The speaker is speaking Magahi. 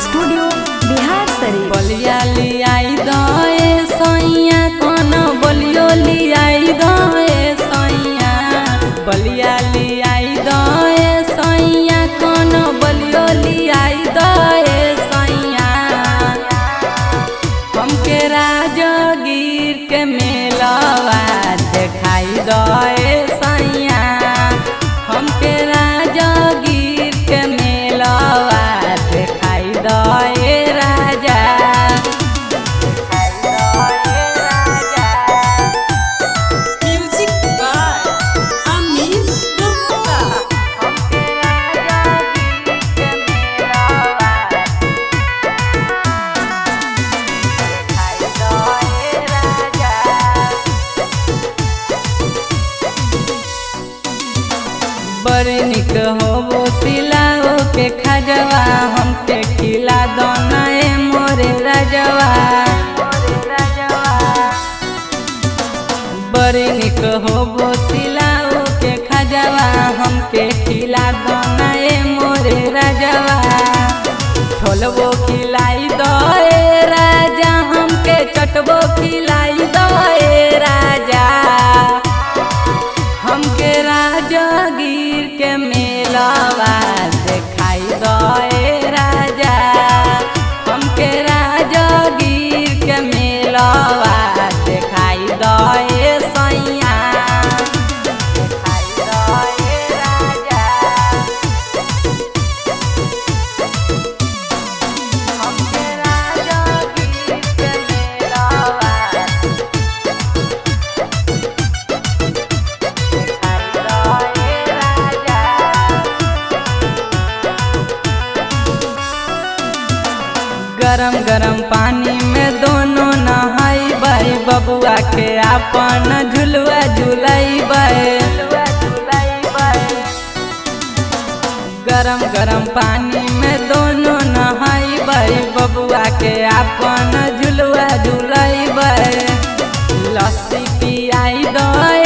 स्टूडियो बिहार शरीफ। बलिया लियाई दए सैया, कोनो बलियो लियाई दए सैया। बलिया लियाई दए सैया, कोनो बलियो लियाई दए सैया। हमके राजगीर के मेलवा देखाई दए सैया। हमके राजगीर के मेलवा देखाई दए राजा। देखाई दए राजा। Music by Amit Gupta. हमके राजगीर के मेलवा देखाई दए राजा। बड़ निक होबो सिलाओ के खजवा, हमके खिला दो ए मोरे रजवा। बड़ निक होबो सिलाओ के खजवा, हमके खिला दो ए मोरे रजवा। छोलबो खिलाई दो ए राजा, हमके चटबो खिलाई दो ए राजा। हमके राजगीर के मेलवा देखाई दए राजा। हमके राजगीर के मेलवा देखाई दए सैया। देखाई दए राजा। हमके राजगीर के मेलवा देखाई दए राजा। गरम गरम पानी में दोनों नहाइबै, बबुआ के अपन झुलुआ झुलैबै। गरम गरम पानी में दोनों नहाइबै, बबुआ के अपन झुलुआ झुलैबै। लस्सी पियाई दए